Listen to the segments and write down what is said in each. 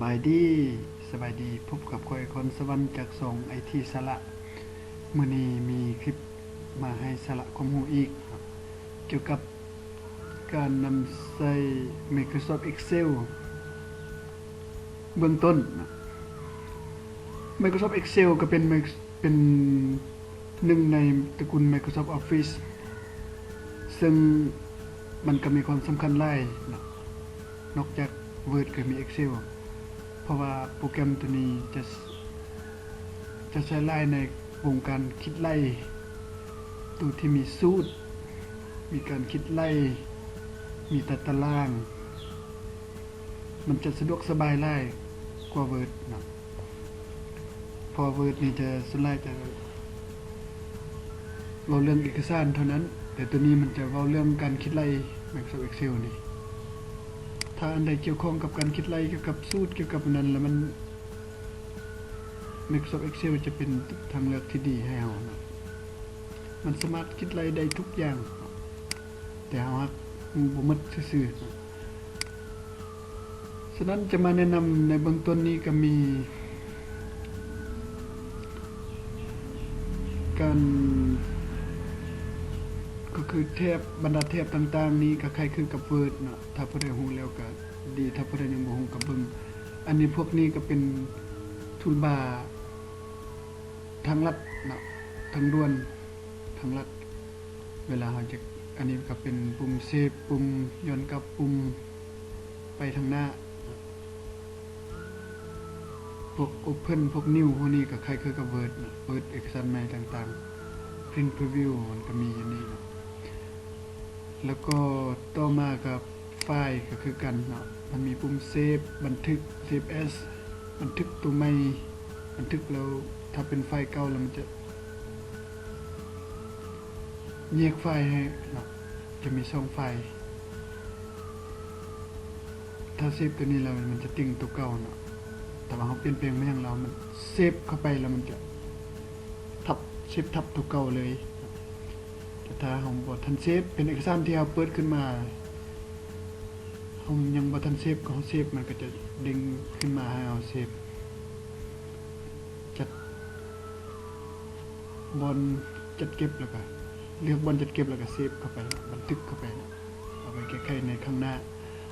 ສະບາຍດີ, ສະບາຍດີ, ພົບກັບຂ້ອຍ ຄອນສະຫວັນ ຈາກຊ່ອງໄອທີສາລະ. ມື້ນີ້ມີຄລິບມາໃຫ້ສາລະຄວາມຮູ້ອີກ ກ່ຽວກັບການນຳໃຊ້ Microsoft Excel ເບື້ອງຕົ້ນ. Microsoft Excel ກໍເປັນ ເປັນໜຶ່ງໃນຕະກຸນ Microsoft Office ເຊິ່ງມັນກໍມີຄວາມສຳຄັນຫຼາຍເນາະ, ນອກຈາກ Word ກໍມີ Excel ເພາະວ່າໂປຣແກຣມໂຕນີ້ຈະ ຈະໃຊ້ຫຼາຍໃນວົງການຄິດໄລ່ ໂຕທີ່ມີສູດ, ມີການຄິດໄລ່, ມີຕາຕະລາງ. ມັນຈະສະດວກສະບາຍຫຼາຍກວ່າ Word ເນາະ, ເພາະວ່າ Word ນີ້ຈະ ສ່ວນຫຼາຍຈະເວົ້າເລື່ອງເອກະສານເທົ່ານັ້ນ, ແຕ່ໂຕນີ້ມັນຈະເວົ້າເລື່ອງການຄິດໄລ່ Microsoft Excel ນີ້. ຖ້າອັນໃດກ່ຽວຂ້ອງກັບການຄິດໄລ່, ກ່ຽວກັບສູດ, ກ່ຽວກັບອັນນັ້ນ ແລ້ວມັນ Microsoft Excel ຈະເປັນທາງເລືອກທີ່ດີໃຫ້ເຮົາເນາະ. ມັນສາມາດຄິດໄລ່ໄດ້ທຸກຢ່າງ, ແຕ່ເຮົາຮັກຮູ້ບໍ່ໝົດຊື່ໆ. ສະນັ້ນຈະມາແນະນຳໃນເບື້ອງຕົ້ນນີ້ກໍມີການ ກໍຄືແຖບ, ບັນດາແຖບຕ່າງໆນີ້ກໍຄ້າຍຄືກັບ Word ເນາະ. ຖ້າຜູ້ໃດຮູ້ແລ້ວກໍດີ, ຖ້າຜູ້ໃດຍັງບໍ່ຮູ້ກໍເບິ່ງ. ອັນນີ້ ພວກນີ້ກໍເປັນ toolbar ທາງລັດເນາະ, ທາງດ່ວນ, ທາງລັດ. ເວລາເຮົາຈະ ອັນນີ້ກໍເປັນປຸ່ມ save, ປຸ່ມຍ້ອນກັບ, ປຸ່ມໄປທາງໜ້າ. ພວກ open, ພວກ new ພວກນີ້ກໍຄ້າຍຄືກັບ Word ເນາະ, Word ເອກະສານໃໝ່ຕ່າງໆ, print preview ມັນກໍມີຢູ່ນີ້ເນາະ. ແລ້ວກໍຕໍ່ມາກໍ file ກໍຄືກັນເນາະ, ມັນມີປຸ່ມ save, ບັນທຶກ, save as, ບັນທຶກໂຕໃໝ່, ບັນທຶກແລ້ວ ຖ້າເປັນໄຟລ໌ເກົ່າແລ້ວມັນຈະແຍກໄຟລ໌ໃຫ້ເນາະ, ຈະມີສອງໄຟລ໌. ຖ້າ save ໂຕນີ້ແລ້ວມັນຈະຕິ່ງໂຕເກົ່າເນາະ, ແຕ່ວ່າເຮົາປ່ຽນແປງມາຫຍັງແລ້ວ ມັນ save ເຂົ້າໄປແລ້ວມັນຈະທັບ, save ທັບໂຕເກົ່າເລີຍ. ແຕ່ຖ້າເຮົາບໍ່ທັນ save, ເປັນເອກະສານທີ່ເຮົາເປີດຂຶ້ນມາ, ເຮົາຍັງບໍ່ທັນ save ກໍເຮົາ save ມັນກໍຈະເດ້ງຂຶ້ນມາໃຫ້ເຮົາ save, ຈັດບ່ອນຈັດເກັບ ແລ້ວກໍເລືອກບ່ອນຈັດເກັບ ແລ້ວກໍ save ເຂົ້າໄປ, ບັນທຶກເຂົ້າໄປເນາະ, ເອົາໄປແກ້ໄຂໃນຄັ້ງໜ້າ.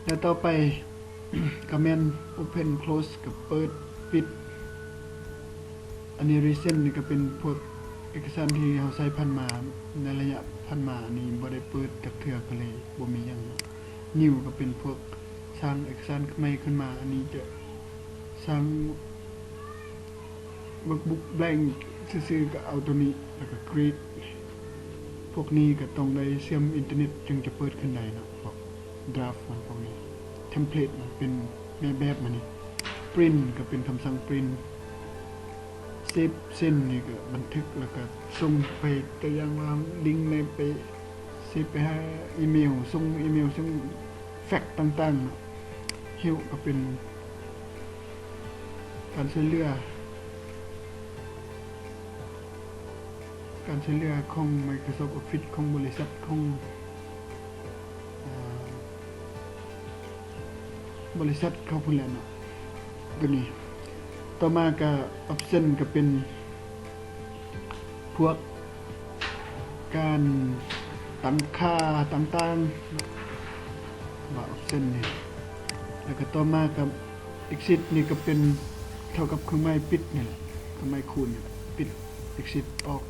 ແລ້ວຕໍ່ໄປ ກໍແມ່ນ open, close ກັບເປີດ, ປິດ. ອັນນີ້ recent ນີ້ກໍເປັນພວກເອກະສານທີ່ເຮົາໃຊ້ຜ່ານມາ, ໃນໄລຍະຜ່ານມານີ້ບໍ່ໄດ້ເປີດຈັກເທື່ອ ກໍເລີຍບໍ່ມີຫຍັງ. New ກໍເປັນພວກສ້າງເອກະສານໃໝ່ຂຶ້ນມາ, ອັນນີ້ຈະສ້າງ workbook blank ຊື່ໆ ກໍເອົາໂຕນີ້ ແລ້ວກໍ create. ພວກນີ້ກໍຕ້ອງໄດ້ເຊື່ອມອິນເຕີເນັດຈຶ່ງຈະເປີດຂຶ້ນໄດ້ເນາະ, ພວກ draft ມັນ ພວກນີ້, template ມັນເປັນແມ່ແບບມັນນີ້, print ກໍເປັນຄຳສັ່ງ print, save send ນີ້ກໍບັນທຶກ ແລ້ວກໍສົ່ງໄປ, ຕົວຢ່າງວ່າ link ໃນໄປ save ໄປຫາອີເມວ, ສົ່ງອີເມວ, ສົ່ງ fax ຕ່າງໆເນາະ. Help ກໍເປັນການຊ່ວຍເຫຼືອ, ການຊ່ວຍເຫຼືອຂອງ Microsoft Office ຂອງບໍລິສັດ, ຂອງ ອາ ບໍລິສັດເຂົາພຸ້ນແຫຼະເນາະ ໂຕນີ້. ຕໍ່ມາກໍ option ກໍເປັນພວກການຕັ້ງຄ່າຕ່າງໆ ວ່າ option ນີ້. ແລ້ວກໍຕໍ່ມາກໍ exit ນີ້ກໍເປັນເທົ່າກັບເຄື່ອງໝາຍປິດນີ້ແຫຼະ, ເຄື່ອງໝາຍຄູນນີ້ແຫຼະ, ປິດ exit ອອກ.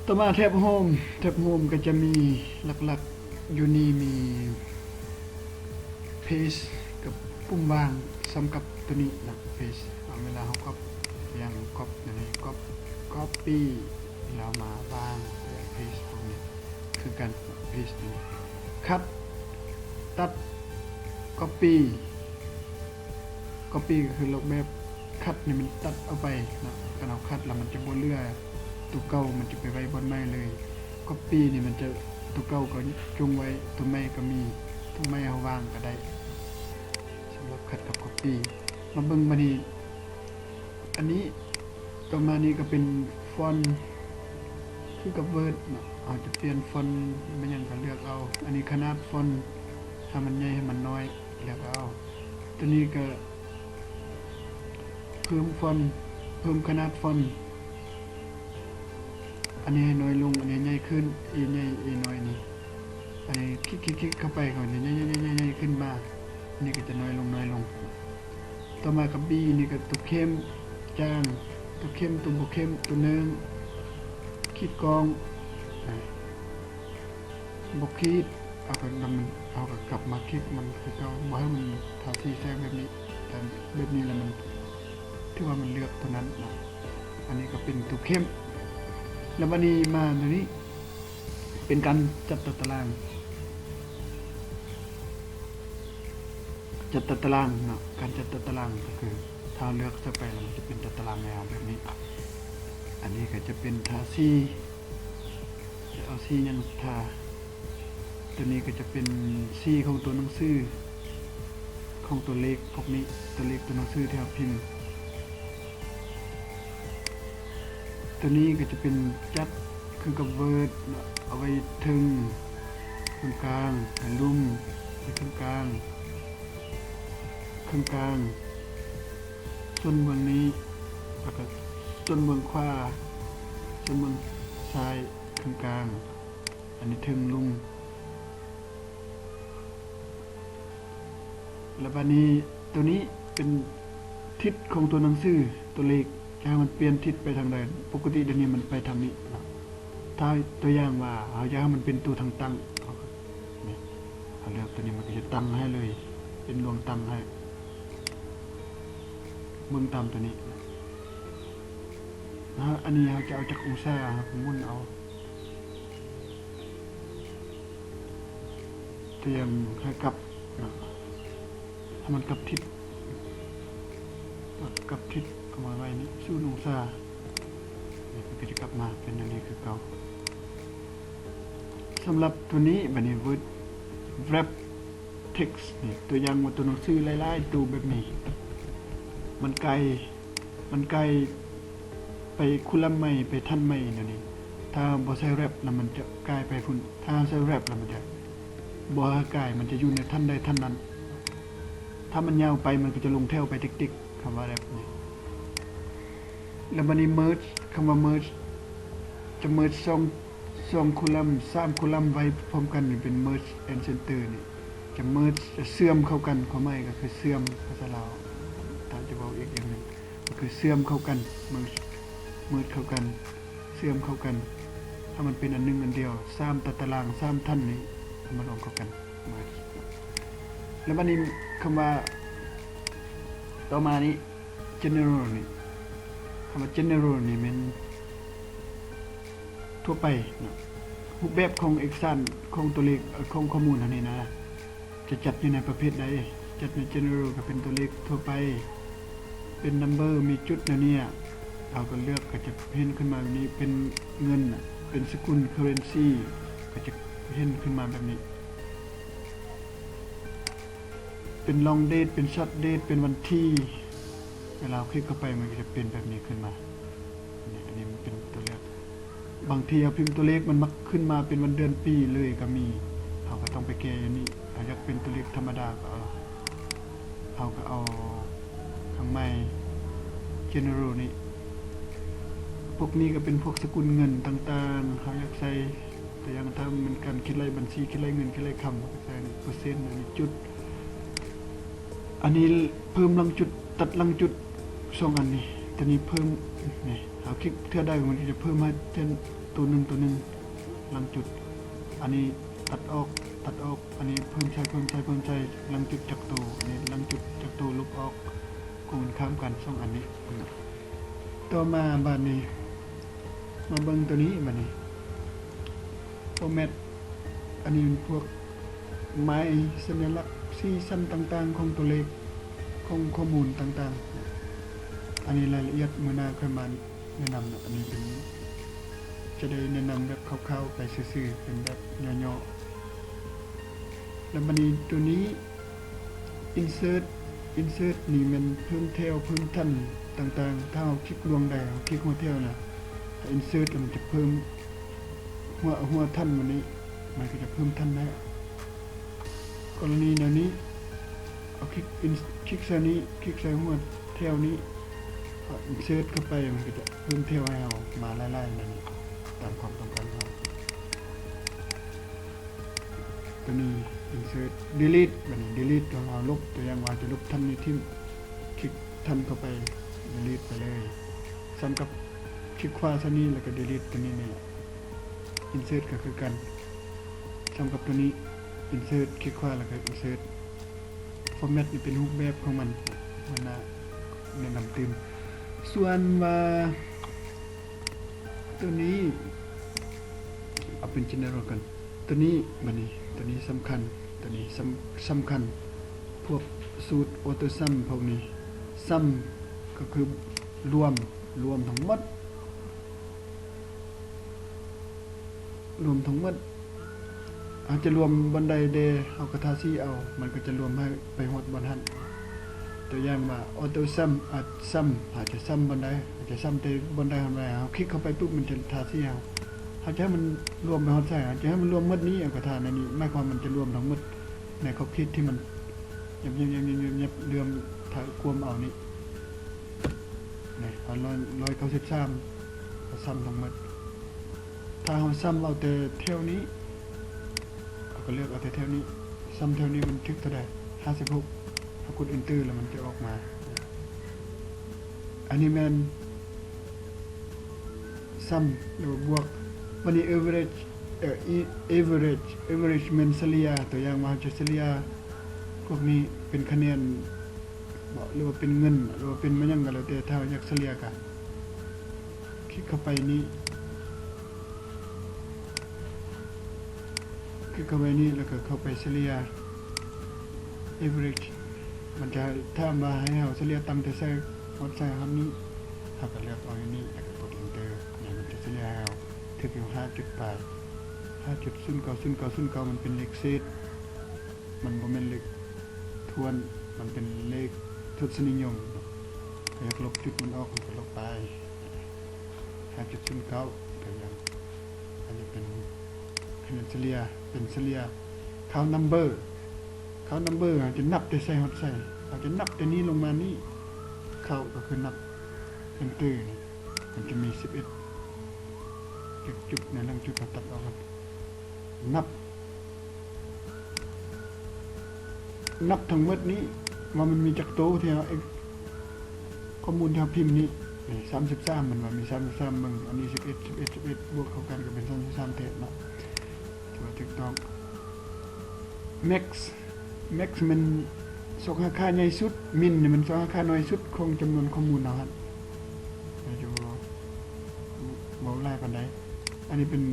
ຕໍ່ມາແທັບ Home, ແທັບ Home ກໍຈະມີຫຼັກໆຢູ່ນີ້ມີ Paste ກັບປຸ່ມວ່າງສ່ຳກັບໂຕນີ້ນະ, Paste. ເວລາເຮົາກັອບ ຢ່າງກັອບ ອັນນີ້ ກັອບ Copy ແລ້ວມາວາງ Paste ພວກນີ້ຄືກັນ, Paste ນີ້ Cut ຕັດ Copy Copy ກໍຄືລອກແບບ, Cut ນີ້ມັນຕັດເອົາໄປເນາະ, ຄັນເຮົາ Cut ແລ້ວມັນຈະບໍ່ເຫຼືອ, ຕົວເກົ່າມັນຈະໄປໄວ້ບ່ອນໃໝ່ເລີຍ. Copy ນີ້ມັນຈະ, ຕົວເກົ່າກໍຈົ່ງໄວ້, ຕົວໃໝ່ກໍມີ, ຕົວໃໝ່ເຮົາວາງກໍໄດ້. ສຳລັບ Cut ກັບ Copy ມາເບິ່ງບາດນີ້, ອັນນີ້ ຕໍ່ມານີ້ກໍເປັນຟອນຄືກັບ Word ເນາະ, ເຮົາຈະປ່ຽນຟອນແມ່ນຫຍັງກໍເລືອກເອົາ. ອັນນີ້ຂະໜາດຟອນ, ຖ້າມັນໃຫຍ່ໃຫ້ມັນນ້ອຍເລືອກເອົາ. ຕົວນີ້ກະເພີ່ມຟອນ ເພີ່ມຂະໜາດຟອນ ອັນນີ້ໃຫ້ນ້ອຍລົງ ອັນນີ້ໃຫຍ່ຂຶ້ນ A ໃຫຍ່ A ນ້ອຍນີ້ ອັນນີ້ຄລິກໆໆເຂົ້າໄປ ເຂົາຈະໃຫຍ່ໆໆຂຶ້ນມາ ອັນນີ້ກະຈະນ້ອຍລົງ ນ້ອຍລົງ. ຕໍ່ມາກະ B ນີ້ກະຕົວເຂັ້ມຈາງ ຕົວເຂັ້ມ ຕົວບໍ່ເຂັ້ມ ຕົວເນີງ ຂີດກ້ອງ ອາ ບໍ່ຂີດ ເອົາກະນຳມັນ ເຮົາກະກັບມາຄລິກມັນຄືເກົ່າ ບໍ່ໃຫ້ມັນທາສີແສງແບບນີ້ ແຕ່ແບບນີ້ລະມັນຖືວ່າມັນເລືອກຕົວນັ້ນເນາະ. ອັນນີ້ກະເປັນຕົວເຂັ້ມ ລະບາດນີ້ມາຕົວນີ້ ເປັນການຈັດຕາຕະລາງ ຈັດຕາຕະລາງເນາະ ການຈັດຕາຕະລາງກະຄື ຖ້າເຮົາເລືອກໃສ່ໄປລະມັນຈະເປັນຕາຕະລາງຍາວແບບນີ້. ອັນນີ້ກະຈະເປັນທາສີ ຈະເອົາສີຫຍັງທາ ຕົວນີ້ກະຈະເປັນສີຂອງຕົວໜັງສື ຂອງຕົວເລກພວກນີ້ ຕົວເລກຕົວໜັງສືທີ່ເຮົາພິມ. ຕົວນີ້ກະຈະເປັນຈັດຄືກັບ Word ເນາະ ເອົາໄວ້ເທິງ ເຄິ່ງກາງ ໃຫ້ລຸ່ມ ໃຫ້ເຄິ່ງກາງ ເຄິ່ງກາງ ສ່ວນເບື້ອງນີ້ ລະກະສ່ວນເບື້ອງຂວາ ສ່ວນເບື້ອງຊ້າຍ ເຄິ່ງກາງ ອັນນີ້ເທິງລຸ່ມ. ລະບາດນີ້ໂຕນີ້ເປັນທິດຂອງຕົວໜັງສື ຕົວເລກ ຈະໃຫ້ມັນປ່ຽນທິດໄປທາງໃດ? ປົກກະຕິດຽວນີ້ມັນໄປທາງນີ້ເນາະ. ຖ້າຕົວຢ່າງວ່າເຮົາຢາກໃຫ້ມັນເປັນຕົວທາງຕັ້ງ ເຮົາເລືອກຕົວນີ້ ມັນກະຈະຕັ້ງໃຫ້ເລີຍ ເປັນລວງຕັ້ງໃຫ້ ເບິ່ງຕາມຕົວນີ້. ອາ ອັນນີ້ເຮົາຈະເອົາຈັກອົງສາ ເຮົາກະໝູນເອົາ ຕຽມໃຫ້ກັບເນາະ ໃຫ້ມັນກັບທິດ ກັບທິດ ເອົາມາໄວ້ນີ້ ສູນອົງສາ ມັນກະຈະກັບມາເປັນອັນນີ້ຄືເກົ່າ. ສຳລັບຕົວນີ້ ບາດນີ້ Word Wrap Text ນີ້ ຕົວຢ່າງວ່າຕົວໜັງສືຫຼາຍໆໂຕແບບນີ້ ມັນກາຍ ມັນກາຍໄປຄໍລຳໃໝ່ ໄປຖັນໃໝ່ແນວນີ້. ຖ້າບໍ່ໃສ່ wrap ລະມັນຈະກາຍໄປພຸ້ນ ຖ້າໃສ່ wrap ລະມັນຈະບໍ່ໃຫ້ກາຍ ມັນຈະຢູ່ໃນຖັນໃດຖັນນັ້ນ. ຖ້າມັນຍາວໄປ ມັນກະຈະລົງແຖວໄປຕິກໆ ຄຳວ່າ wrap ນີ້. ລະບາດນີ້ merge ຄຳວ່າ merge ຈະ merge ສອງ ສອງຄໍລຳ ສາມຄໍລຳໄວ້ພ້ອມກັນ ເປັນ merge and center ນີ້ ຈະ merge ຈະເຊື່ອມເຂົ້າກັນ ຄວາມໝາຍກະຄືເຊື່ອມ ພາສາລາວ ຖ້າຈະເວົ້າອີກຢ່າງໜຶ່ງ ກະຄືເຊື່ອມເຂົ້າກັນ merge merge ເຂົ້າກັນ ເຊື່ອມເຂົ້າກັນ ໃຫ້ມັນເປັນອັນໜຶ່ງອັນດຽວ ສາມຕາຕະລາງ ສາມຖັນນີ້ ເອົາມາລວມເຂົ້າກັນ merge. ລະບາດນີ້ ຄຳວ່າຕໍ່ມານີ້ general ນີ້ ຄຳວ່າ general ນີ້ແມ່ນທົ່ວໄປເນາະ ຮູບແບບຂອງເອກະສານ ຂອງຕົວເລກ ຂອງຂໍ້ມູນເຮົານີ້ນະ ຈະຈັດຢູ່ໃນປະເພດໃດ? ຈັດໃນ general ກະເປັນຕົວເລກທົ່ວໄປ ເປັນ number ມີຈຸດແນວນີ້ ເຮົາກະເລືອກ ກະຈະເຫັນຂຶ້ນມາແບບນີ້ ເປັນເງິນ ເປັນສະກຸນ currency ກະຈະເຫັນຂຶ້ນມາແບບນີ້ ເປັນ long date ເປັນ short date ເປັນວັນທີ ເວລາເຮົາຄລິກເຂົ້າໄປ ມັນກະຈະເປັນແບບນີ້ຂຶ້ນມາ. ອັນນີ້ ອັນນີ້ມັນເປັນຕົວເລືອກ ບາງທີເຮົາພິມຕົວເລກ ມັນມັກຂຶ້ນມາເປັນວັນເດືອນປີເລີຍກະມີ ເຮົາກະຕ້ອງໄປແກ້ຢູ່ນີ້. ເຮົາຢາກເປັນຕົວເລກທຳມະດາ ກະເອົາ ເຮົາກະເອົາ ຂ້າງໃໝ່ general ນີ້ ພວກນີ້ກະເປັນພວກສະກຸນເງິນຕ່າງໆ ເຮົາຢາກໃສ່ ຕົວຢ່າງ ຖ້າແມ່ນການຄິດໄລ່ບັນຊີ ຄິດໄລ່ເງິນ ຄິດໄລ່ຄຳ ເຮົາກະໃສ່ເປີເຊັນ ອັນນີ້ຈຸດ ອັນນີ້ເພີ່ມຫຼັງຈຸດ ຕັດຫຼັງຈຸດ ສອງອັນນີ້ ຕົວນີ້ເພີ່ມ ນີ້ ເຮົາຄລິກເທື່ອໃດ ມັນກະຈະເພີ່ມໃຫ້ເຊັ່ນ ໂຕໜຶ່ງ ໂຕໜຶ່ງ ຫຼັງຈຸດ ອັນນີ້ຕັດອອກ ຕັດອອກ ອັນນີ້ເພີ່ມໃສ່ ເພີ່ມໃສ່ ເພີ່ມໃສ່ ຫຼັງຈຸດຈັກໂຕ ອັນນີ້ຫຼັງຈຸດຈັກໂຕ ລົບອອກ ກົງກັນຂ້າມກັນ ສອງອັນນີ້. ຕໍ່ມາບາດນີ້ ມາເບິ່ງໂຕນີ້ບາດນີ້ format ອັນນີ້ເປັນພວກໝາຍ ສັນຍາລັກ ສີສັນຕ່າງໆຂອງຕົວເລກ ຂອງຂໍ້ມູນຕ່າງໆ. ອັນນີ້ລາຍລະອຽດ ມື້ໜ້າຄ່ອຍມາແນະນຳເນາະ ອັນນີ້ເປັນ ຈະໄດ້ແນະນຳແບບຄ່າວໆໄປຊື່ໆ ເປັນແບບຫຍໍ້ໆ. ລະບາດນີ້ໂຕນີ້ insert insert ນີ້ແມ່ນເພີ່ມແຖວ ເພີ່ມຖັນຕ່າງໆ ຖ້າເຮົາຄລິກລວງໃດ ເຮົາຄລິກຫົວແຖວນະ ຖ້າ insert ລະມັນຈະເພີ່ມຫົວ ຫົວຖັນບາດນີ້ ມັນກະຈະເພີ່ມຖັນໄດ້. ກໍລະນີແນວນີ້ ເອົາຄລິກອິນ ຄລິກໃສ່ນີ້ ຄລິກໃສ່ຫົວແຖວນີ້ ເອົາອິນເສີດເຂົ້າໄປ ມັນກໍຈະເພີ່ມແຖວໃຫ້ເຮົາມາຫຼາຍໆ ນັ້ນ ຕາມຄວາມຕ້ອງການເຮົາ. ຕົວນີ້ອິນເສີດ ດີລີດ ບັດນີ້ດີລີດ ເຮົາລົບ ຕົວຢ່າງວ່າຈະລົບທ່ານນີ້ຖິ້ມ ຄລິກທ່ານເຂົ້າໄປ ດີລີດໄປເລີຍ. ສ່ຳກັບຄລິກຂວາໃສ່ນີ້ ແລ້ວກໍດີລີດຕົວນີ້ນີ້ແຫຼະ. ອິນເສີດກໍຄືກັນ ສ່ຳກັບຕົວນີ້ ອິນເສີດ ຄລິກຂວາແລ້ວກໍອິນເສີດ. ຟໍແມັດນີ້ເປັນຮູບແບບຂອງມັນ ມັນນະ ແນະນຳຕື່ມ. ສ່ວນວ່າຕົວນີ້ ເອົາເປັນເຈເນຣອລກ່ອນ. ຕົວນີ້ ບັດນີ້ ຕົວນີ້ສຳຄັນ ຕົວນີ້ສຳ ສຳຄັນ ພວກສູດອໍໂຕ້ຊັມພວກນີ້ ຊັມກໍຄືລວມ ລວມທັງໝົດ ລວມທັງໝົດ ເຮົາຈະລວມບ່ອນໃດແດ່ ເຮົາກໍທາສີເອົາ ມັນກໍຈະລວມໃຫ້ໄປຮອດບ່ອນຫັ້ນ. ຕົວຢ່າງວ່າ ອໍໂຕ້ຊັມ ອາດຊ້ຳ ເຮົາຈະຊ້ຳບ່ອນໃດ ເຮົາຈະຊ້ຳແຕ່ບ່ອນໃດ ເຮົາ ເຮົາຄລິກເຂົ້າໄປປຸບ ມັນຈະທາສີເຮົາ. ເຮົາຈະໃຫ້ມັນລວມໄປຮອດໃສ ເຮົາຈະໃຫ້ມັນລວມໝົດນີ້ ເອົາກະທາໃນນີ້ ໝາຍຄວາມມັນຈະລວມທັງໝົດໃນຂອບເຂດທີ່ມັນແຍບໆໆໆໆ ເລື່ອມຖ້າກວມເອົານີ້ ນີ້ ເອົາຮ້ອຍ ຮ້ອຍເກົ້າສິບສາມ ກໍຊ້ຳທັງໝົດ. ຖ້າເຮົາຊ້ຳເອົາແຕ່ແຖວນີ້ ເຮົາກໍເລືອກເອົາແຕ່ແຖວນີ້ ຊ້ຳແຖວນີ້ມັນຖືກເທົ່າໃດ ຫ້າສິບຫົກ ເຮົາກົດເອັນເຕີ ແລ້ວມັນຈະອອກມາ. ອັນນີ້ແມ່ນຊ້ຳ ຫຼືວ່າບວກ. ບັດນີ້ເອເວີເຣຈ ເອີເວເຣຈ ເອເວີເຣຈແມ່ນສະເລ່ຍ ຕົວຢ່າງວ່າເຮົາຈະສະເລ່ຍພວກນີ້ເປັນຄະແນນເບາະ ຫຼືວ່າເປັນເງິນ ຫຼືວ່າເປັນມາຫຍັງກໍແລ້ວແຕ່ ຖ້າເຮົາຢາກສະເລ່ຍກໍຄລິກເຂົ້າໄປນີ້ ຄລິກເຂົ້າໄປນີ້ ແລ້ວກໍເຂົ້າໄປສະເລ່ຍ ເອເວີເຣຈ ມັນຈະຖາມວ່າໃຫ້ເຮົາສະເລ່ຍຕັ້ງແຕ່ໃສຮອດໃສຮອດນີ້ ເຮົາກໍເລືອກເອົາຢູ່ນີ້ ແລ້ວກໍກົດເອັນເຕີ ແລ້ວມັນຈະສະເລ່ຍໃຫ້ເຮົາຖືກຢູ່ຫ້າຈຸດປາຍ ຫ້າຈຸດສູນເກົ້າສູນເກົ້າສູນເກົ້າ ມັນເປັນເລກເສດ ມັນບໍ່ແມ່ນເລກຖ້ວນ ມັນເປັນເລກທົດສະນິຍົມ. ເຮົາຢາກລົບຈຸດມັນອອກ ເຮົາກໍລົບໄປ ຫ້າຈຸດສູນເກົ້າ ຕົວຢ່າງ ອັນນີ້ເປັນຄະແນນສະເລ່ຍ ເປັນສະເລ່ຍ ເຂົ້ານຳເບີ ເຂົ້ານຳເບີ ເຮົາຈະນັບແຕ່ໃສຮອດໃສ ເຮົາຈະນັບແຕ່ນີ້ລົງມານີ້ ເຂົ້າກໍຄືນັບ ເອັນເຕີ ນີ້ ມັນຈະມີສິບເອັດ ຈຸດໆ ໃນເລື່ອງຈຸດເຮົາຕັດອອກ ນັບ ນັບທັງໝົດນີ້ວ່າມັນມີຈັກໂຕທີ່ເຮົາ ເອັກ ຂໍ້ມູນທີ່ເຮົາພິມນີ້ ນີ້ ສາມສິບສາມ ມັນວ່າມີສາມສິບສາມ ເບິ່ງ ອັນນີ້ສິບເອັດ ສິບເອັດ ສິບເອັດ ບວກເຂົ້າກັນກໍເປັນສາມສິບສາມແທ້ເນາະ ຖືວ່າຖືກຕ້ອງ. ແມັກ ແມັກແມ່ນຊອກຫາຄ່າໃຫຍ່ສຸດ ມິນນີ້ແມ່ນຊອກຫາຄ່ານ້ອຍສຸດຂອງຈຳນວນຂໍ້ມູນເຮົາຫັ້ນ ແມ່ນຢູ່ ເວົ້າຫຼາຍປານໃດ. ອັນນີ້ເປັນ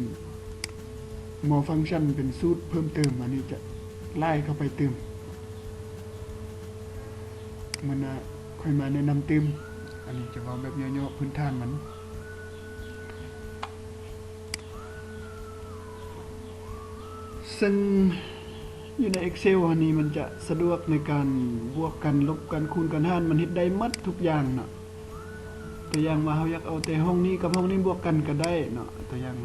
more function ເປັນສູດເພີ່ມເຕີມ ອັນນີ້ຈະຫຼາຍເຂົ້າໄປຕື່ມ ມື້ໜ້າຄ່ອຍມາແນະນຳຕື່ມ ອັນນີ້ຈະເວົ້າແບບຫຍໍ້ໆ ພື້ນຖານມັນ. ເຊິ່ງຢູ່ໃນ Excel ຫັ້ນນີ້ ມັນຈະສະດວກໃນການບວກກັນ ລົບກັນ ຄູນກັນ ຫານ ມັນເຮັດໄດ້ໝົດທຸກຢ່າງເນາະ. ຕົວຢ່າງວ່າເຮົາຢາກເອົາແຕ່ຫ້ອງນີ້ກັບຫ້ອງນີ້ບວກກັນກໍໄດ້ເນາະ ຕົວຢ່າງ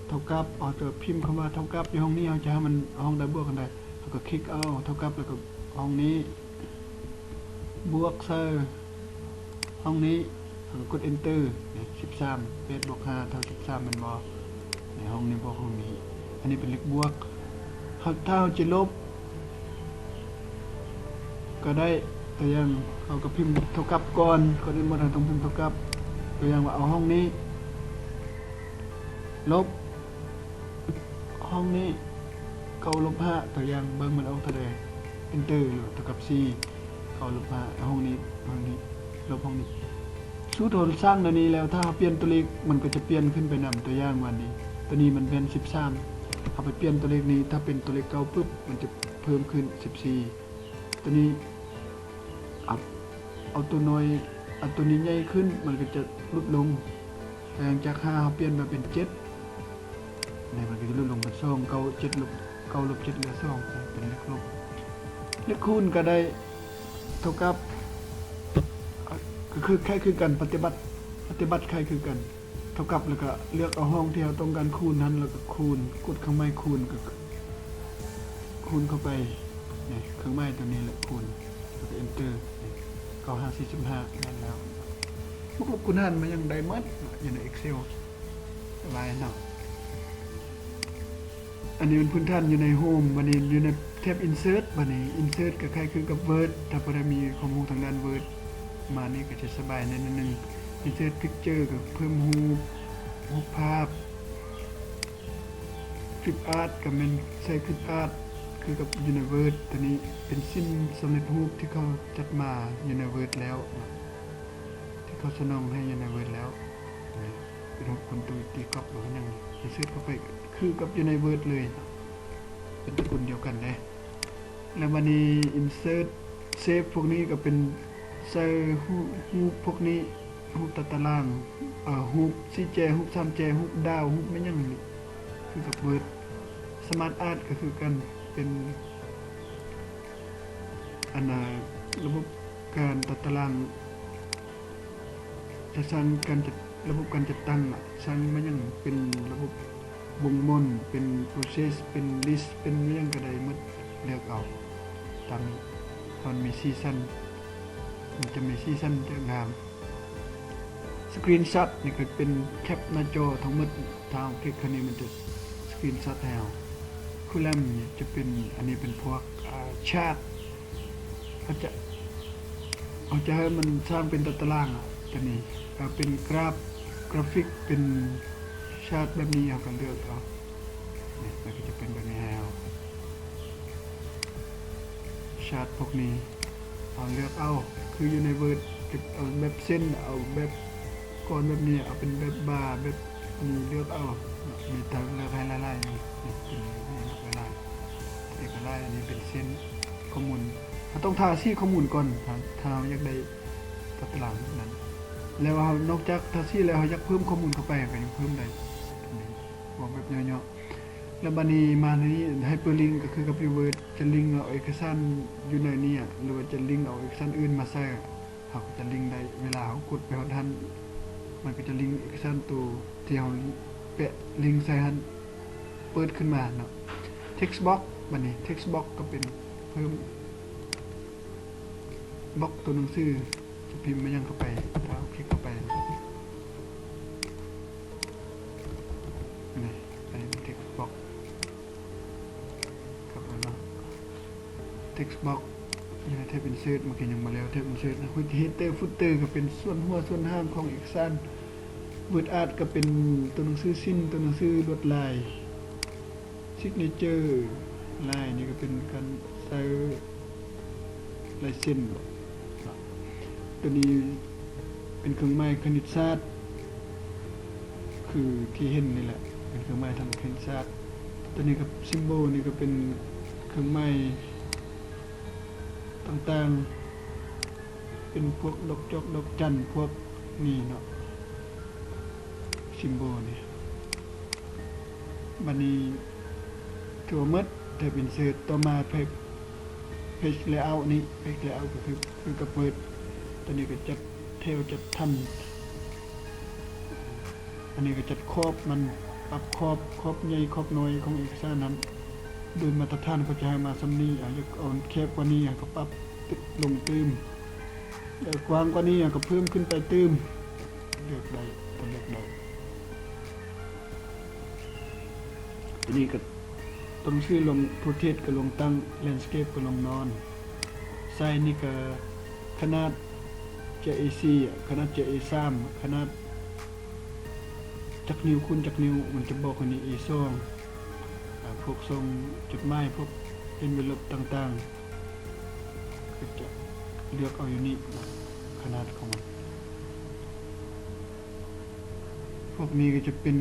ເທົ່າກັບ ເຮົາຈະພິມຄຳວ່າເທົ່າກັບຢູ່ຫ້ອງນີ້ ເຮົາຈະໃຫ້ມັນຫ້ອງໃດບວກກັນໄດ້ ເຮົາກໍຄລິກເອົາເທົ່າກັບ ແລ້ວກໍຫ້ອງນີ້ບວກໃສ່ ຫ້ອງນີ້ ເຮົາກໍກົດ Enter ນີ້ ສິບສາມ ແປດບວກຫ້າເທົ່າສິບສາມ ແມ່ນບໍ່? ໃນຫ້ອງນີ້ບວກຫ້ອງນີ້ ອັນນີ້ເປັນເລກບວກ. ເຮົາ ຖ້າເຮົາຈະລົບກໍໄດ້ ຕົວຢ່າງ ເຮົາກໍພິມເທົ່າກັບກ່ອນ ກ່ອນອື່ນໝົດເຮົາຕ້ອງພິມເທົ່າກັບ ຕົວຢ່າງວ່າເອົາຫ້ອງນີ້ລົບ ຫ້ອງນີ້ ເກົ້າລົບຫ້າ ຕົວຢ່າງ ເບິ່ງມັນອອກເທົ່າໃດ Enter ເທົ່າກັບສີ່ ເກົ້າລົບຫ້າ ຫ້ອງນີ້ ຫ້ອງນີ້ ລົບຫ້ອງນີ້. ສູດເຮົາສ້າງແນວນີ້ແລ້ວ ຖ້າເຮົາປ່ຽນຕົວເລກ ມັນກໍຈະປ່ຽນຂຶ້ນໄປນຳ. ຕົວຢ່າງວ່ານີ້ ຕົວນີ້ມັນແມ່ນສິບສາມ ເຮົາໄປປ່ຽນຕົວເລກນີ້ ຖ້າເປັນຕົວເລກເກົ່າປຶບ ມັນຈະເພີ່ມຂຶ້ນສິບສີ່. ຕົວນີ້ ເອົາ ເອົາຕົວນ້ອຍ ເອົາຕົວນີ້ໃຫຍ່ຂຶ້ນ ມັນກໍຈະຫຼຸດລົງ. ຫຼັງຈາກຫ້າ ເຮົາປ່ຽນມາເປັນເຈັດ ນີ້ມັນກໍຈະຫຼຸດລົງເປັນສອງ ເກົ້າ ເຈັດລົບ ເກົ້າລົບເຈັດເຫຼືອສອງ ເປັນເລກລົບ. ເລກຄູນກໍໄດ້ເທົ່າກັບ ກໍຄືຄ້າຍຄືກັນ ປະຕິບັດ ປະຕິບັດຄ້າຍຄືກັນ ເທົ່າກັບ ແລ້ວກໍເລືອກເອົາຫ້ອງທີ່ເຮົາຕ້ອງການຄູນຫັ້ນ ແລ້ວກໍຄູນ ກົດເຄື່ອງໝາຍຄູນ ກໍຄູນເຂົ້າໄປ ນີ້ ເຄື່ອງໝາຍຕົວນີ້ແຫຼະ ຄູນ. Enter ເກົ້າຫ້າສີ່ສິບຫ້າ ແມ່ນແລ້ວ. ບວກລົບຄູນຫານມາຫຍັງໄດ້ໝົດຢູ່ໃນ Excel ສະບາຍເນາະ. ອັນນີ້ມັນພື້ນຖານຢູ່ໃນ Home ບັດນີ້ຢູ່ໃນແທັບ Insert ບັດນີ້ Insert ກໍຄ້າຍຄືກັບ Word ຖ້າຜູ້ໃດມີຄວາມຮູ້ທາງດ້ານ Word ມານີ້ກໍຈະສະບາຍແດ່ໜ້ອຍໜຶ່ງ. Insert Picture ກໍເພີ່ມຮູບ ຮູບພາບ. Flip Art ກໍແມ່ນໃສ່ Flip Art ຄືກັບຢູ່ໃນ Word ຕົວນີ້ເປັນຊິ້ນສຳເລັດຮູບທີ່ເຂົາຈັດມາຢູ່ໃນ Word ແລ້ວ ທີ່ເຂົາສະໜອງໃຫ້ຢູ່ໃນ Word ແລ້ວ ເປັນຮູບຄົນຕີກອບຫຼືຫຍັງ Insert ເຂົ້າໄປຄືກັບຢູ່ໃນ Word ເລີຍ ເປັນຕະກຸນດຽວກັນເດ້. ແລ້ວບັດນີ້ Insert Shape ພວກນີ້ກໍເປັນໃສ່ຮູບ ຮູບພວກນີ້ ຮູບຕາຕະລາງ ເອີ ຮູບສີ່ແຈ ຮູບສາມແຈ ຮູບດາວ ຮູບແມ່ນຫຍັງນີ້ ຄືກັບ Word. Smart Art ກໍຄືກັນ ເປັນ ອັນນ່າ ລະບົບການຕາຕະລາງ ຈະສ້າງການຈັດ ລະບົບການຈັດຕັ້ງ ສ້າງມາຫຍັງ ເປັນລະບົບວົງໝູນ ເປັນ Process ເປັນ List ເປັນຫຍັງກໍໄດ້ໝົດ ເລືອກເອົາຕາມນີ້ ຖ້າມັນມີສີສັນ ມັນຈະມີສີສັນ ຈະງາມ. Screenshot ນີ້ກໍເປັນແຄັບໜ້າຈໍທັງໝົດ ຖ້າເຮົາຄລິກເຂົ້ານີ້ ມັນຈະ Screenshot ໃຫ້ເຮົາ. Column ນີ້ຈະເປັນ ອັນນີ້ເປັນພວກ ອາ Chart ເຮົາຈະ ເຮົາຈະໃຫ້ມັນສ້າງເປັນຕາຕະລາງ ຕົວນີ້ ເປັນກຣາຟ ກຣາຟິກ ເປັນ Chart ແບບນີ້ ເຮົາກໍເລືອກເອົາ ນີ້ ມັນກໍຈະເປັນແບບນີ້ໃຫ້ເຮົາ. Chart ພວກນີ້ ເຮົາເລືອກເອົາ ຄືຢູ່ໃນ Word ເອົາແບບເສັ້ນ ເອົາແບບກ້ອນແບບນີ້ ເອົາເປັນແບບບາ ແບບນີ້ ເລືອກເອົາ ມີທາງເລືອກໃຫ້ຫຼາຍໆ ນີ້ ນີ້ເປັນ ນີ້ຫຼາຍໆ ເປັນຫຼາຍ ອັນນີ້ເປັນເສັ້ນ ຂໍ້ມູນ ເຮົາຕ້ອງທາສີຂໍ້ມູນກ່ອນ ຖ້າ ຖ້າເຮົາຢາກໄດ້ຕາຕະລາງແບບນັ້ນ ແລ້ວເຮົາ ນອກຈາກທາສີແລ້ວ ເຮົາຢາກເພີ່ມຂໍ້ມູນເຂົ້າໄປ ເຮົາກໍຍັງເພີ່ມໄດ້ ອັນນີ້ເວົ້າແບບຫຍໍ້ໆ. ແລ້ວບັດນີ້ມາໃນ Hyperlink ກໍຄືກັບຢູ່ Word ຈະລິງເອົາເອກະສານຢູ່ໃນນີ້ ຫຼືວ່າຈະລິງເອົາເອກະສານອື່ນມາໃສ່ ເຮົາກໍຈະລິງໄດ້ ເວລາເຮົາກົດໄປຮອດຫັ້ນ ມັນກໍຈະລິງເອກະສານໂຕທີ່ເຮົາແປະລິງໃສ່ຫັ້ນ ເປີດຂຶ້ນມາເນາະ. Text Box ບັດນີ້ Text Box ກໍເປັນເພີ່ມ ບັອກຕົວໜັງສື ຈະພິມມາຫຍັງເຂົ້າໄປ ຖ້າເຮົາຄລິກເຂົ້າໄປ ນີ້ ອັນນີ້ເປັນ Text Box ກັບອັນເນາະ Text Box ຢູ່ໃນແທັບ Insert ເມື່ອກີ້ຍັງບໍ່ແລ້ວ ແທັບ Insert ນະ Header Footer ກໍເປັນສ່ວນຫົວສ່ວນຫາງຂອງເອກະສານ Word Art ກໍເປັນຕົວໜັງສືສິ້ນ ຕົວໜັງສືລວດລາຍ Signature Line ນີ້ກໍເປັນການໃສ່ລາຍເຊັນເນາະ. ຕົວນີ້ເປັນເຄື່ອງໝາຍຄະນິດສາດ ຄືທີ່ເຫັນນີ້ແຫຼະ ເປັນເຄື່ອງໝາຍທາງຄະນິດສາດ. ຕົວນີ້ກໍ Symbol ນີ້ກໍເປັນເຄື່ອງໝາຍຕ່າງໆ ເປັນພວກດອກຈອກດອກຈັນ ພວກນີ້ເນາະ Symbol ນີ້. ບັດນີ້ຖືວ່າໝົດແທັບ Insert ຕໍ່ມາ Page Layout ນີ້ Page Layout ກໍຄື ຄືກັບ Word ຕົວນີ້ກໍຈັດແຖວຈັດຖັນ ອັນນີ້ກໍຈັດຂອບມັນ ປັບຂອບ ຂອບໃຫຍ່ຂອບນ້ອຍຂອງເອກະສານນັ້ນ ໂດຍມາດຕະຖານເຂົາຈະໃຫ້ມາສ່ຳນີ້ ເຮົາຢາກເອົາແຄບກວ່ານີ້ ເຮົາກໍປັບລົງຕື່ມ ແລະ ກວ້າງກວ່ານີ້ ເຮົາກໍເພີ່ມຂຶ້ນໄປຕື່ມ ເລືອກໄດ້ ກໍເລືອກໄດ້. ຕົວນີ້ກໍຕ້ອງຊື້ລົງ Portrait ກໍລົງຕັ້ງ Landscape ກໍລົງນອນ Size ນີ້ກໍຂະໜາດຈະ ເອສີ່ ຂະໜາດຈະ ເອສາມ ຂະໜາດຈັກນິ້ວຄູນຈັກນິ້ວ ມັນຈະບອກໃຫ້ນີ້ ເອສອງ ອາ ພວກຊອງຈົດໝາຍ ພວກ Envelope ຕ່າງໆ ກໍຈະເລືອກເອົາຢູ່ນີ້ ຂະໜາດຂອງມັນ. ພວກນີ້ກໍຈະເປັນ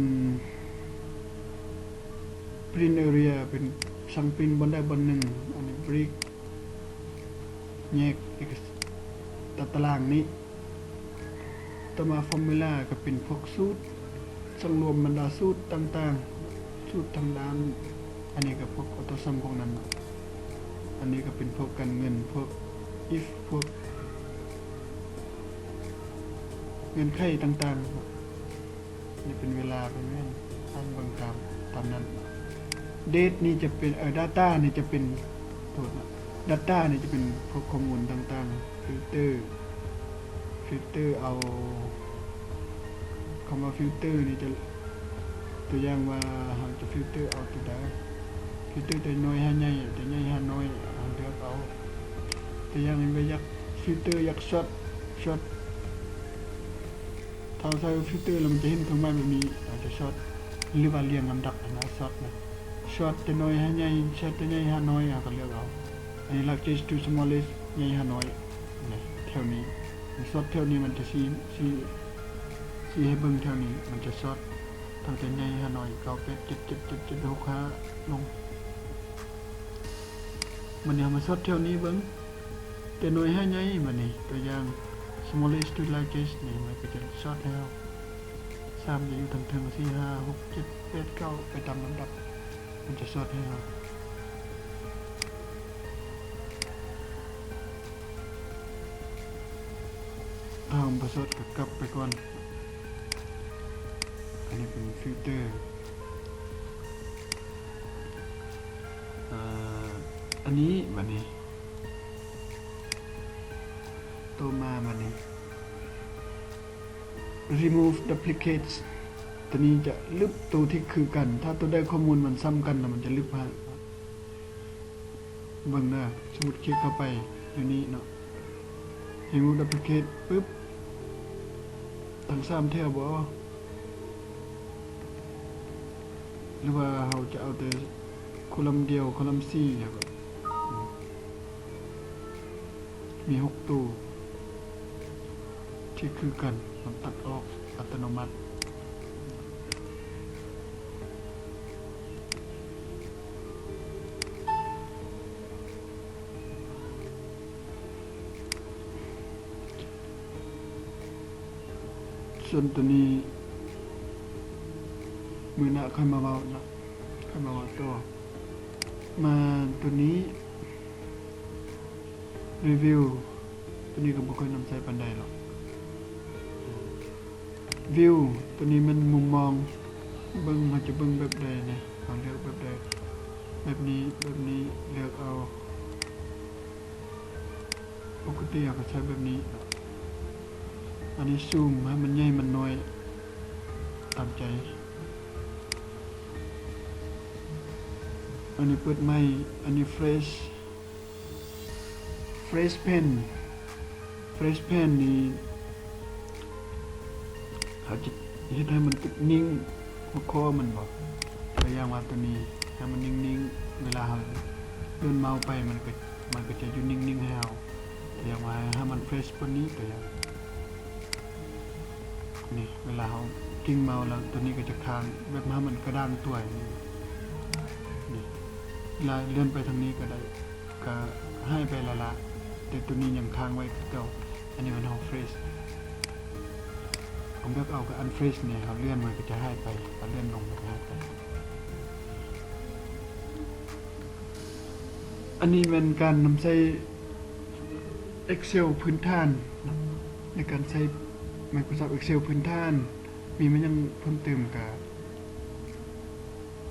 Print Area ເປັນສັ່ງ Print ບ່ອນໃດບ່ອນໜຶ່ງ ອັນນີ້ Brick ແຍກເອກະ ຕາຕະລາງນີ້. ຕໍ່ມາ Formula ກໍເປັນພວກສູດ ສັງລວມບັນດາສູດຕ່າງໆ ສູດທາງດ້ານ ອັນນີ້ກໍພວກ AutoSum ພວກນັ້ນເນາະ. ອັນນີ້ກໍເປັນພວກການເງິນ ພວກ if ພວກເງື່ອນໄຂຕ່າງໆ ນີ້ເປັນເວລາ ເປັນຫຍັງ ອ່ານເບິ່ງຕາມ ຕາມນັ້ນ. Date ນີ້ຈະເປັນ ເອີ Data ນີ້ຈະເປັນ ໂທດນະ Data ນີ້ຈະເປັນພວກຂໍ້ມູນຕ່າງໆ filter filter ເອົາ ຄຳວ່າ filter ນີ້ຈະ ຕົວຢ່າງວ່າເຮົາຈະ filter ເອົາຕົວໃດ filter ແຕ່ນ້ອຍຫາໃຫຍ່ ແຕ່ໃຫຍ່ຫານ້ອຍ ເຮົາເລືອກເອົາ. ຕົວຢ່າງວ່າຢາກ filter ຢາກ short short ຖ້າເຮົາໃສ່ filter ແລ້ວມັນຈະເຫັນເຄື່ອງໝາຍແບບນີ້ ເຮົາຈະ short ຫຼືວ່າລຽງລຳດັບຫັ້ນນະ short ນະ short ແຕ່ນ້ອຍຫາໃຫຍ່ short ແຕ່ໃຫຍ່ຫານ້ອຍ ເຮົາກໍເລືອກເອົາ. ອັນນີ້ largest to smallest ໃຫຍ່ຫານ້ອຍ ນີ້ ແຖວນີ້ short ແຖວນີ້ມັນຈະຊີ້ ຊີ້ ຊີ້ໃຫ້ເບິ່ງແຖວນີ້ ມັນຈະ short ຕັ້ງແຕ່ໃຫຍ່ຫານ້ອຍ ເກົ້າ ແປດ ເຈັດ ເຈັດ ເຈັດ ເຈັດ ຫົກ ຫ້າ ລົງ. ບັດນີ້ເຮົາມາ short ແຖວນີ້ເບິ່ງ ແຕ່ນ້ອຍຫາໃຫຍ່. ບັດນີ້ຕົວຢ່າງ smallest to largest ນີ້ ມັນກໍຈະ short ໃຫ້ເຮົາ ສາມຈະຢູ່ທາງເທິງ ສີ່ ຫ້າ ຫົກ ເຈັດ ແປດ ເກົ້າ ໄປຕາມລຳດັບ ມັນຈະ short ໃຫ້ເຮົາ. ຖ້າເຮົາບໍ່ short ກໍກັບໄປກ່ອນ. ອັນນີ້ເປັນ filter ອາ ອັນນີ້ ບັດນີ້ ຕໍ່ມາ ບັດນີ້ remove duplicates ຕົວນີ້ຈະລຶບໂຕທີ່ຄືກັນ ຖ້າຕົວໃດຂໍ້ມູນມັນຊ້ຳກັນ ແລ້ວມັນຈະລຶບໃຫ້. ເບິ່ງເດີ ສົມມຸດຄລິກເຂົ້າໄປຢູ່ນີ້ເນາະ remove duplicate ປຶບ ທັງສາມແຖວບໍ ຫຼືວ່າເຮົາຈະເອົາແຕ່ຄໍລັມດຽວ ຄໍລັມສີ່ ແລ້ວກໍ ມີຫົກໂຕທີ່ຄືກັນ ມັນຕັດອອກອັດຕະໂນມັດ. ສ່ວນຕົວນີ້ ມື້ໜ້າຄ່ອຍມາເວົ້າເນາະ ຄ່ອຍມາເວົ້າຕໍ່. ມາຕົວນີ້ view ຕົວນີ້ກໍບໍ່ຄ່ອຍນຳໃຊ້ປານໃດດອກ. View ຕົວນີ້ແມ່ນມຸມມອງ ເບິ່ງ ເຮົາຈະເບິ່ງແບບໃດນີ້ ເຮົາເລືອກແບບໃດ ແບບນີ້ ແບບນີ້ ເລືອກເອົາ. ປົກກະຕິເຮົາກໍໃຊ້ແບບນີ້. ອັນນີ້ zoom ໃຫ້ມັນໃຫຍ່ມັນນ້ອຍຕາມໃຈ. ອັນນີ້ເປີດໃໝ່. ອັນນີ້ fresh fresh pen fresh pen ນີ້ ເຮົາຈະເຮັດໃຫ້ມັນຕິດນິ້ງຫົວຂໍ້ມັນບໍ ຕົວຢ່າງວ່າຕົວນີ້ ໃຫ້ມັນນິ້ງໆ ເວລາເຮົາເລື່ອນເມົາສ໌ໄປ ມັນກໍ ມັນກໍຈະຢູ່ນິ້ງໆ ໃຫ້ເຮົາ. ຕົວຢ່າງວ່າໃຫ້ມັນ fresh ປານນີ້ ຕົວຢ່າງ ນີ້ ເວລາເຮົາກິ້ງເມົາສ໌ແລ້ວ ຕົວນີ້ກໍຈະຄ້າງ ແບບໃຫ້ມັນກະດ້າງຕົວນີ້ ນີ້ ເວລາເລື່ອນໄປທາງນີ້ກໍໄດ້ ກໍຫາຍໄປແລ້ວລະ ແຕ່ຕົວນີ້ຍັງຄ້າງໄວ້ຄືເກົ່າ. ອັນນີ້ມັນເຮົາ fresh ເຮົາເລືອກເອົາກັບ unfresh ນີ້ ເຮົາເລື່ອນມັນກໍຈະຫາຍໄປ ເຮົາເລື່ອນລົງມັນກໍຫາຍໄປ. ອັນນີ້ແມ່ນການນຳໃຊ້ Excel ພື້ນຖານເນາະ ໃນການໃຊ້ Microsoft Excel ພື້ນຖານ. ມີຫຍັງເພີ່ມເຕີມກະ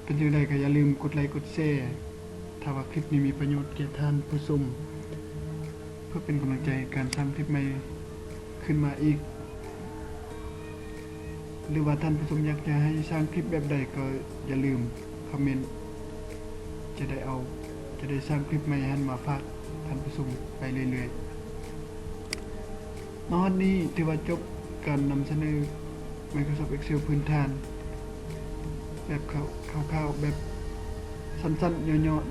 ເປັນຈັ່ງໃດກໍຢ່າລືມກົດໄລກົດແຊ ຖ້າວ່າຄລິບນີ້ມີປະໂຫຍດແກ່ທ່ານຜູ້ຊົມ ເພື່ອເປັນກຳລັງໃຈໃນການສ້າງຄລິບໃໝ່ຂຶ້ນມາອີກ ຫຼືວ່າທ່ານຜູ້ຊົມຢາກຈະໃຫ້ສ້າງຄລິບແບບໃດກໍຢ່າລືມຄອມເມັນ ຈະໄດ້ເອົາ ຈະໄດ້ສ້າງຄລິບໃໝ່ຫັ້ນມາຝາກທ່ານຜູ້ຊົມໄປເລື້ອຍໆ. ມາຮອດນີ້ຖືວ່າຈົບການນຳສະເໜີ Microsoft Excel ພື້ນຖານ ແບບຄ່າວໆ ແບບສັ້ນໆ ຫຍໍ້ໆ ເນາະ.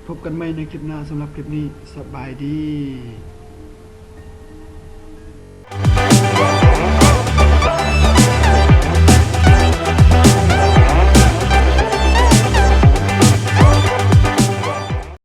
ພົບກັນໃໝ່ໃນຄລິບໜ້າ. ສຳລັບຄລິບນີ້ ສະບາຍດີ.